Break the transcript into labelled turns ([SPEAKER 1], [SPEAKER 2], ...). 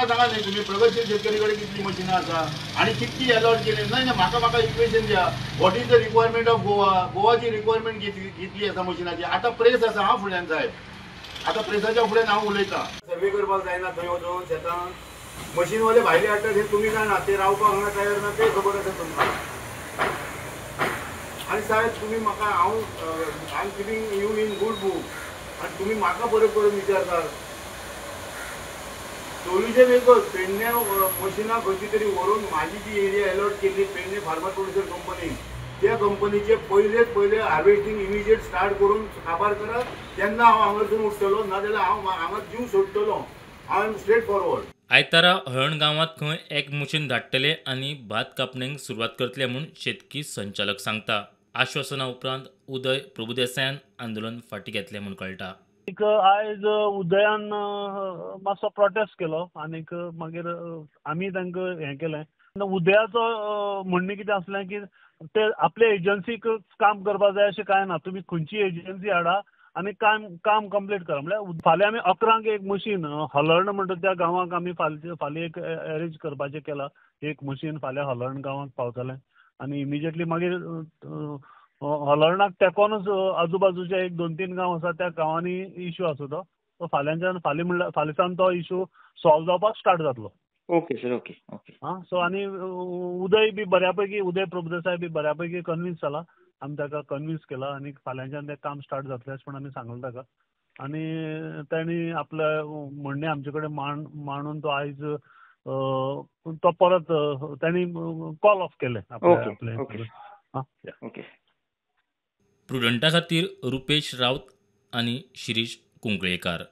[SPEAKER 1] सांगा न्ही तुमी प्रगतशील शेतकरी कडेन कितली मशिनां आसा आनी कितकी अलॉट केली. ना ना, म्हाका म्हाका इक्वेशन द्या. What is the requirement of Goa? गोवाची रिक्वायरमेंट कितली आसा मशिनाची? आतां प्रेस आसा हांव फुडल्यान साहेब, आतां प्रेसाच्या फुड्यान हांव उलयतां. सर्वे करपाक जायना थंय वचून शेतां मशीनवाले भायले हाडटात हे तुमी जाणा, ते रावपाक हांगा तयार ना ते खबर आसा तुमकां. आनी साहेब तुमी म्हाका, हांव I am keeping you in good book आनी तुमी म्हाका परत परत विचारतात. सोल्युशन एकच, पेडण्या मशिनां खंयची तरी व्हरून म्हाजी जी एरिया अलॉट केल्ली पेडणे फार्मर प्रोड्युसर कंपनी, त्या कंपनीचे पयलेच पयले हार्वेस्टींग इमिजिएट स्टार्ट करून काबार करात, तेन्ना हांव हांगासून उठतलो, नाजाल्यार हांव हांगा जीव सोडटलो. I am straight forward.
[SPEAKER 2] आयतारा हळण गांवांत खंय एक मशीन धाडटले आनी भात कापणेक सुरवात करतले म्हूण शेतकी संचालक सांगता. आश्वासना उपरांत उदय प्रभुदेसायान आंदोलन फाटीं घेतलें म्हूण कळटा.
[SPEAKER 3] एक आयज उदयान मातसो प्रोटेस्ट केलो आनीक मागीर आमी तांकां हें केलें. उदयाचो म्हणणें कितें आसलें की ते आपले एजन्सीक काम करपाक जाय अशें कांय ना, तुमी खंयची एजन्सी हाडा आनी काम कंप्लीट करा. म्हणल्यार फाल्यां आमी 11 एक मशीन हलर्ण म्हणटा त्या गांवांक आमी फाल्यां एक अरेंज करपाचें केलां. एक मशीन फाल्यां हलर्ण गांवांक पावतलें आनी इमिजिएटली मागीर हलर्णाक तेकोनच आजूबाजूचे 1 2 3 गांव आसा त्या गांवांनी इशू आसा तो फाल्यांच्यान फाल्यां म्हणल्यार फाल्यां सावन तो इशू सॉल्व जावपाक स्टार्ट जातलो.
[SPEAKER 4] Okay sir, okay okay.
[SPEAKER 3] आं, सो आनी उदय बी बऱ्या पैकी, उदय प्रभुदेसाय बी बऱ्या पैकी कन्विन्स जाला, आमी ताका कन्विन्स केला आनी फाल्यांच्यान तें काम स्टार्ट जातलें अशें म्हण आमी सांगलें ताका. आनी तांणी आपलें म्हणणें आमचे कडेन मांडून तो आयज तो परत तांणी कॉल ऑफ केलें आपलें.
[SPEAKER 4] ओके.
[SPEAKER 2] प्रुडंटा खातीर रुपेश रावत आनी शिरीष कुंकळेकार.